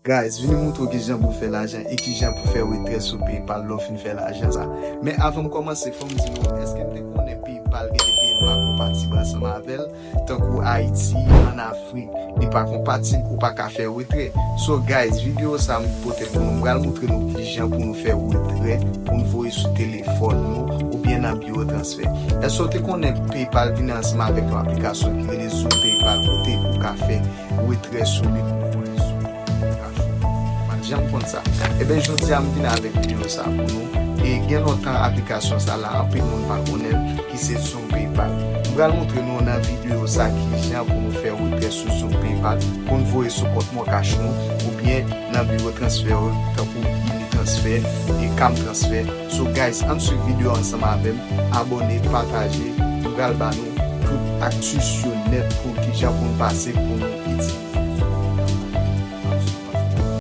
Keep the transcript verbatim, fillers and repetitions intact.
Guys, vini moutre w kijan pou fè lajan e kijan pou fè retrè sou PayPal lè w fin fè lajan sa. Men avan m kòmanse, fò m di nou, èske n te konnen PayPal gen de peyi l pa konpatib ansanm avè l, tankou Ayiti, ann Afrik, li pa konpatib, ou pa ka fè retrè. So guys, videyo sa m pote l pou nou, m pral moutre nou kijan pou nou fè retrè, pou nou voye sou telefòn nou oubyen nan biwo transfè. Èske w te konnen PayPal vini ansanm avèk yon aplikasyon ki rele Zoom PayPal kote ou ka fè retrè sou li pou voye sou kach ou? M pa t janm konn sa. Ebyen, jodi a m vin avèk videyo sa pou nou. E gen lontan aplikasyon sa la, anpil moun pa konnen l, ki se Zoom PayPal. M pral moutre nou nan videyo sa kijan pou nou fè retrè sou Zoom PayPal, pou nou voye sou kont MonCash nou, oubyen nan biwo transfè yo, tankou Unitransfer e Cam Transfer. So guys, ann swiv videyo ansanm avè m, abòne, pataje, m pral ba nou tout aktis yo nèt pou kijan pou nou pase pou nou itilize